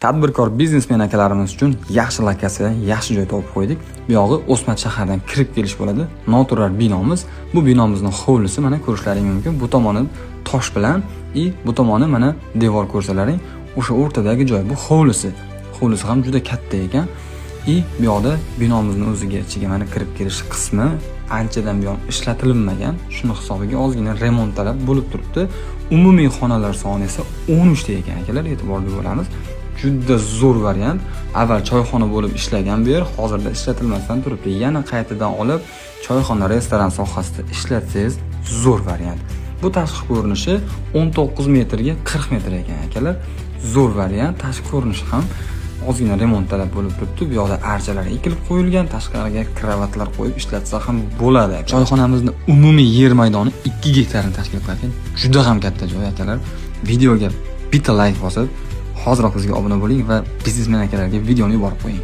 Tadbirkor biznesmen akalarimiz uchun yaxshi lokatsiya, yaxshi joy topib qo'ydik. Bu yog'i O'smat shahardan kirib kelish bo'ladi. Noturar binomiz. Bu binomizni hovlisi, mana, ko'rishlaring mumkin. Bu tomoni tosh bilan и bu tomoni, mana, devor ko'rsalaring, o'sha o'rtadagi joy bu hovlisi. Hovlisi ham juda katta ekan. И bu yoqda binomizni o'ziga, ichiga, mana, kirib kelish qismi anchadan buyon ishlatilmagan. Shuni hisobiga ozgina remont talab bo'lib turibdi. Umumiy xonalar soni esa 13 ta ekan, akalar, e'tiborli bo'lamiz. Juda zo'r variant. Avval choyxona bo'lib ishlagan bu yer, hozirda ishlatilmasdan turibdi. Yana qaytadan olib, choyxona, restoran sohasida ishlatsangiz, zo'r variant. Bu tashqi ko'rinishi 19 metrga 40 metr ekan, akalar. Zo'r variant. Tashqi ko'rinishi ham ozgina remont talab bo'lib turibdi. Bu yoqda archalar ekilib qo'yilgan, tashqariga kravatlar qo'yib ishlatsa ham bo'ladi. Choyxonamizni umumiy yer maydoni 2 gektarni tashkil qilar ekan. Juda ham katta joy, akalar. Videoga bitta layk bosib, hoziroq bizga obuna bo'ling va biznesmen akalarga videoni yuborib qo'ying.